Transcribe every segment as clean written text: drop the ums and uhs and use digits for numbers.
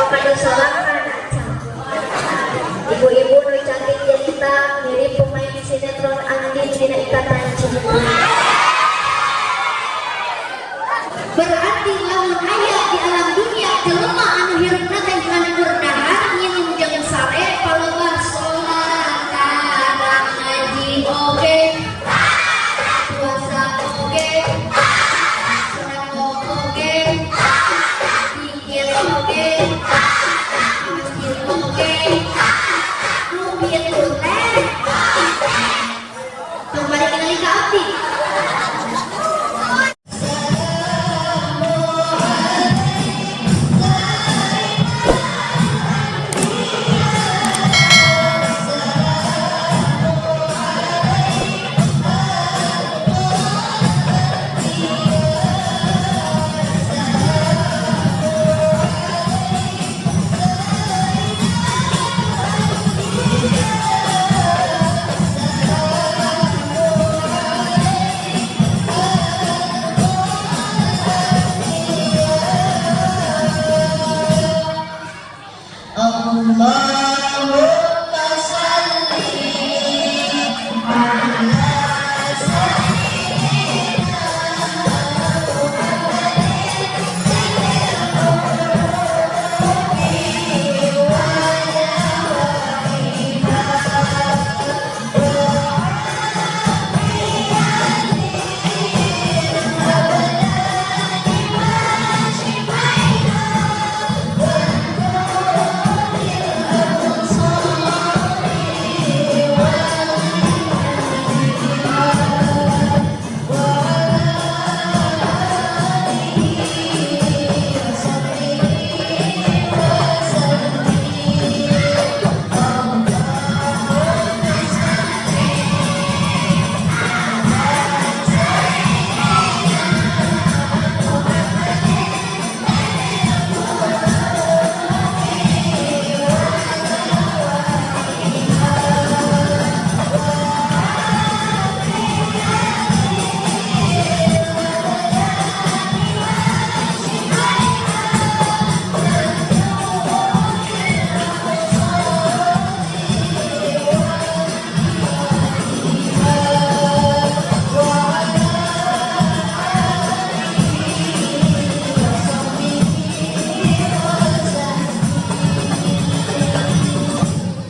Kade sorangan acan. Ibu-ibu nu cantik jelita mirip pemain sinetron Andin dina Ikatan Cinta. Berarti lamun aya di alam dunia jelema anu hirupna teh ngan ukur dahar, nginum jeung sare, palebah salat tara, ngaji oge, puasa oge, sedekah oge, zikir oge, masjid oge, nu kitu teh tong balik kenali ka abdi. اللهم صل على سيدنا محمد سيد القلوب ودوائها وعافية الأبدان وشفائها ونور الأبصار وضيائها وعلى آله وصحبه وسلم. اللهم صل على سيدنا محمد القلوب ودوائها وعافية الأبدان وشفائها ونور الأبصار وضيائها وعلى آله وصحبه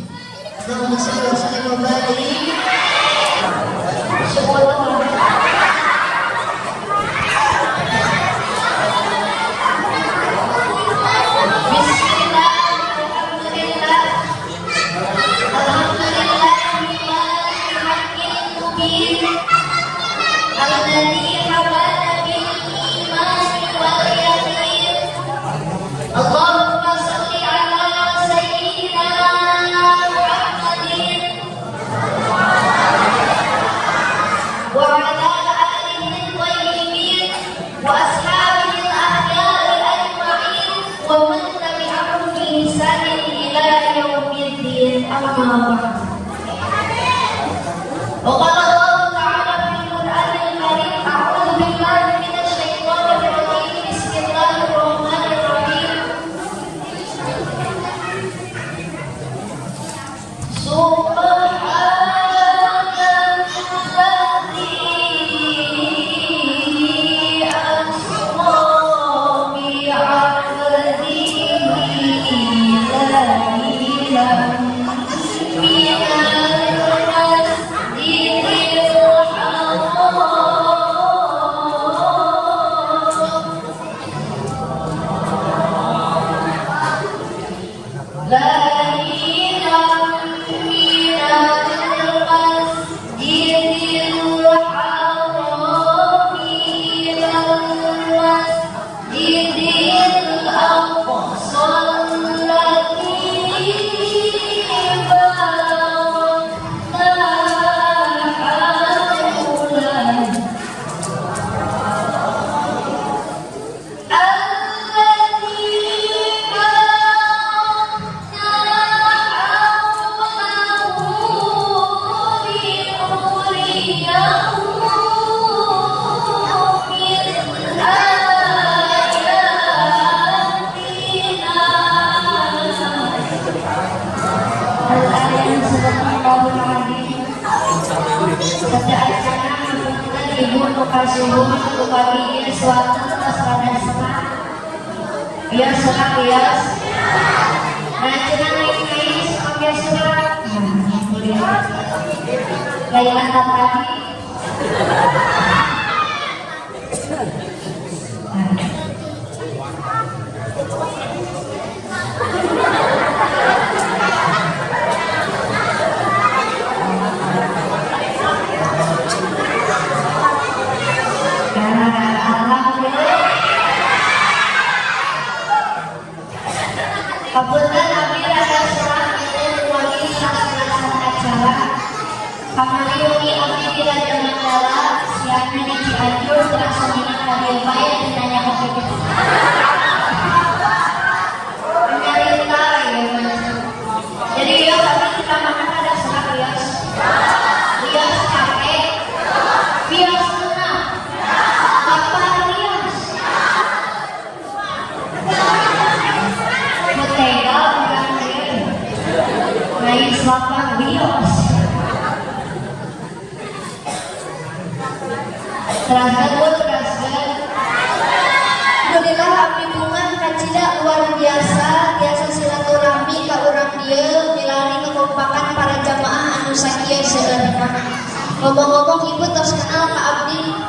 وسلم. اللهم صل وسلم وبارك. Sekolah. Bismillah, alhamdulillah, alhamdulillahil haqqil mubin, alladzi hamana bil iman wal yaqin. Allahumma salli ala sayyidina Muhammadin wa ala alihi tayyibin wa ashabihi al-akhyar ajma'in wa man tabi'ahum bi ihsanin ila yaumiddin. Amma ba'd. وقال الله تعالى في القرآن الكريم: أعوذ بالله من الشيطان الرجيم، بسم الله الرحمن الرحيم. سبحان الذي أسرى بعبده ليلا من المسجد الحرام ليلا من المسجد الحرام إلى المسجد الأقصى الذي Sateuacanna hapunten ibu nu kasuhun upami ieu suatu tos rada serak. Ieu serak ieu. Nah cenah naik-naik oge serak. Alhamdulillah. Lain tadi. Alhamdulillah. Hapunten abdi rada serak ieu kumargi saat acara. Kamari wengi abdi di Raja Mandala, siangna di Cianjur, terus sorena ka dieu bae teu nanya ka kitu. Nyarita ieu mah. Jadi ieu abdi ceramahna rada serak ieu. Ieu capek. Bios ngeunah. Lapar rios. Tega urang teh. Lain lapar bios. Terasa bu, terasa. Alhamdulillah abdi bunga kacida luar biasa, biasa silaturahmi ka urang dieu milari kekompakan para jamaah anu sakieu seueurna. Ngomong-ngomong ibu tos kenal ka abdi.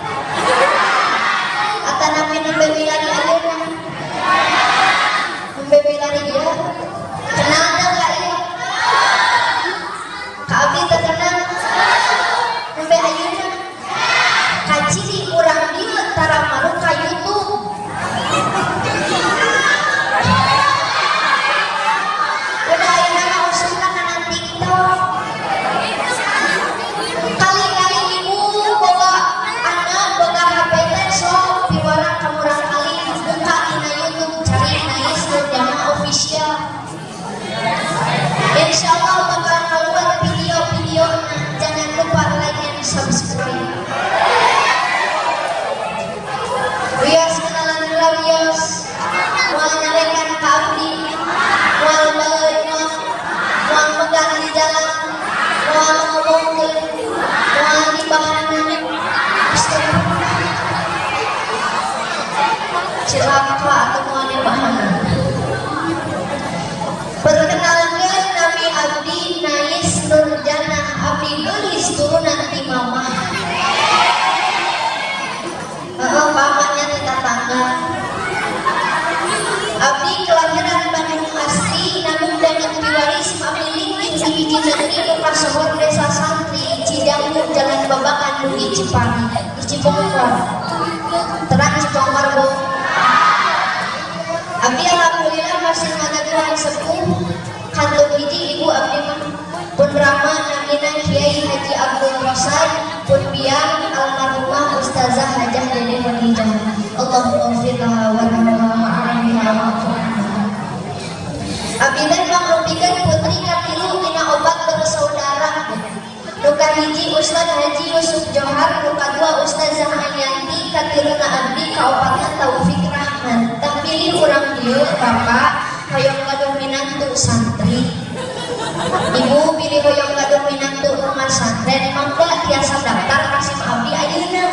Atanapi nembe milari ayeuna. Nembe milari ieu. Kenal teu ka ieu? Ka abdi teu kenal. Nembe ayeuna. Kaciri urang dieu tara maru ka YouTube. Udah ayeuna mah usumna kana TikTok. Kali-kali ibu boga anak boga HP teh sok piwarang ka murang kali buka dina YouTube cari Nais Nurjana Official. Insyaallah bakal keluar video-video. Jangan lupa like and subscribe. Wios kenalan heula wios. Moal nyarekan ka abdi, moal baleunyeut, moal megang di jalan, moal ngomongkeun, moal dibahanan. Astagfirullah. Cilaka atuh moal dibahanan. Perkenalkeun nami abdi Nais Nurjana, abdi geulis turunan ti mamah. Heeh, pamannya teh tatangga. Abdi kelahiran Bandung asli, namun danget piwaris abdi linggih di hiji negeri nu kasohor desa santri Cijambu Jalan Babakan Dugi Cipari di Cipongkor. Terang Cipongkor bu. Abdi alhamdulillah masih ngagaduhan sepuh kantun hiji ibu abdi mah pun rama namina Kiai Haji Abdul Rosad, pun biang almarhumah Ustazah Hajah Dede Khadijah. Allahumma ighfir laha warhamha wa'afiha wa'fu anha. Abdi teh mangrupikeun putri katilu tina opat bersaudara. Nu kahiji Ustaz Haji Yusuf Johar, nu kadua Ustazah Ayanti, katiluna abdi, kaopatna Taufik Rahman. Tah pilih urang dieu bapak hoyong gaduh minantu santri. Ibu pilih hoyong gaduh minantu rumah santren, mangga tiasa daftar ka sim abdi ayeuna.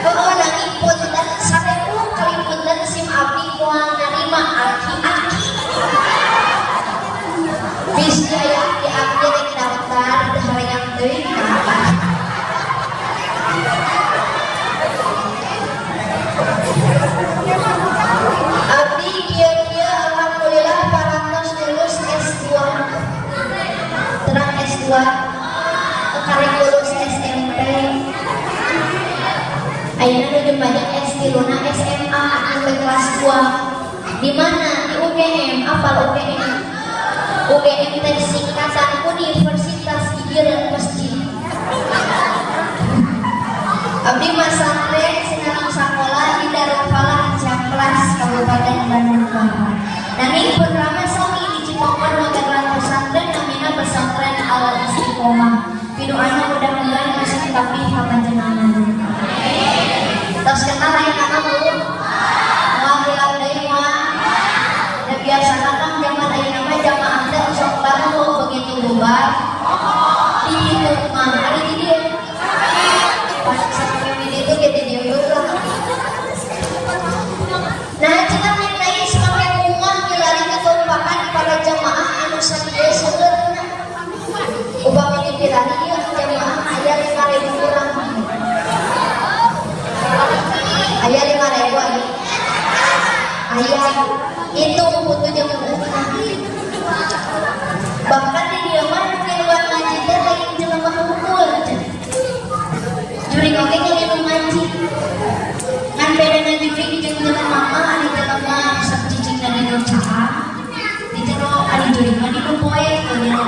Heueuh nanging punten 1000 kali punten sim abdi moal narima aki-aki. Bisi aya aki-aki rek daftar teu hoream teuing apa. Abdi kieu-kieu alhamdulillah parantos lulus S2. Terang S2. Karek lulus SMP. Ayeuna nuju pajak S3 na SMA sampai kelas 2. Di mana? Di UGM. Apal UGM? UGM teh singkatan Universitas Gigireun Masjid. Abdi mah santren sinareng sakola di Darul Falah Ciamplas Kabupaten Bandung Barat. Nanging pun rama sami di Cipongkor ngagaduhan pesantren namina pesantren Al Istiqomah. Piduana mudah-mudahan masih tapi panjenengan. Tos kenal aya nama bu? Moal hilap deui moal. Da biasana kan zaman ayeuna mah jamaah teh sok baru begitu bubar. Itu butuh jeung buukna. Bahkan di dieu mah nu ngiluan ngaji teh lain jelema hungkul. Jurig oge ngilu ngaji. Ngan bedana jurig jeung jelema mah ari jelema sok cicingna di nu caang. Di jero ari jurig mah di nu poe teu di nu.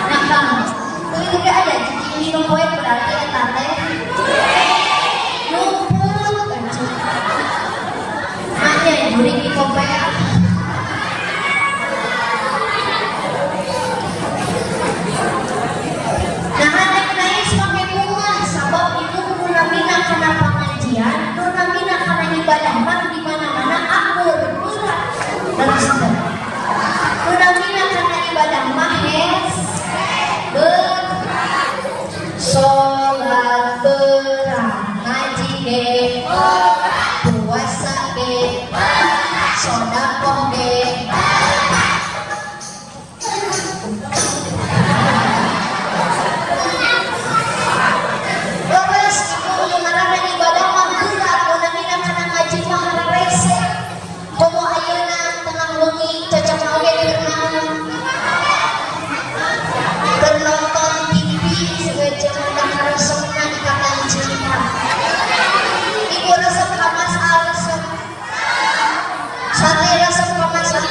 Nah, Kang, itu ge aya cicing di nu poe berarti eta teh luput. Maknya jurig di kopea. Nah, rek nais pake bunga sabab itu nu namina kana pangajian, nu namina kana ibadah mah di mana-mana akur berat. Terus teh. Nu namina kana ibadah mah hes berat. Salat berat, ngaji ge, puasa ge, sedekah ge. Leres ibu nu ngaranna ibadah mah berat, nu namina kana ngaji mah hararese. Komo ayeuna tengah wengi cocok oge keur naon? Keur nonton TV seujung udah karesepna Ikatan Cinta. Ibu resep ka Mas Al resep. Sate resep ka Mas Al.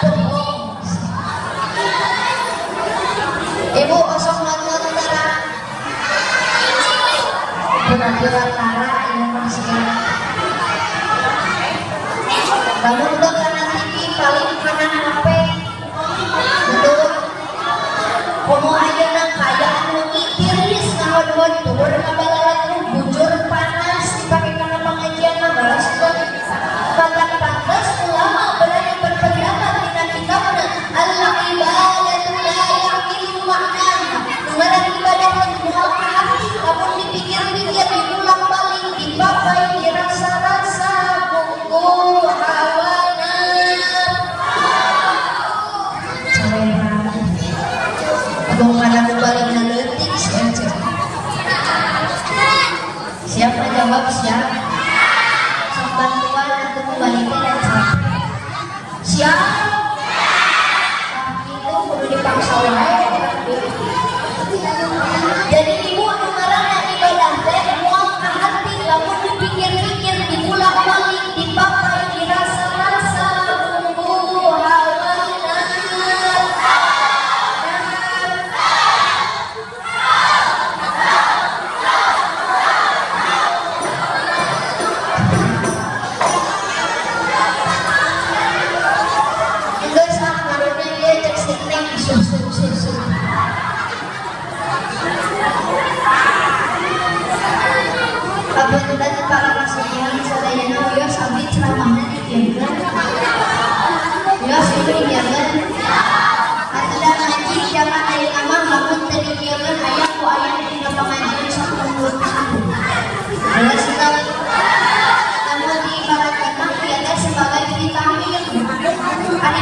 Bohong. Ibu osok nonton tara. Pura-pura tara ieu mah sia. Lamun teu kana TV paling kana HP. Betul. Komo ayeuna kaayaan wengi tiris ngahod-hod tur ngabalalatur bujur panas dipake kana pengajian mah balas teu. Pantak pantes ulama berani berpendapat dina kitabna al-ibadatu la ya'qilu ma'naha. Nu ngaran ibadah teh moal kaharti lamun dipikir-pikir diulang-balik dipapai dirasa-rasa bungku hawana. Caweran. Abang kana balik na leutik sia. Siapa jawab siap? Sok bantuan atuh membaliknya dan capek. Siap? Nah, itu kudu dipaksa wae. Jadi ibu nu ngaranna ibadah teh moal kahati lamun dipikir-pikir diulang-balik dipakai dirasa-rasa bumbu hawana. Geus ah karunya ieu cek si Neng susu susu. Kapunten para kasugihan sadayana wios abdi ceramahna dikieukeun. Wios ieu dikieukeun. Atuh ngaji zaman ayeuna mah lamun teu dikieukeun aya ku aya dina pangajian sok mundur pisan. Leres teu? Lamun diibaratkeun mah ieu teh sebagai vitamin. Ari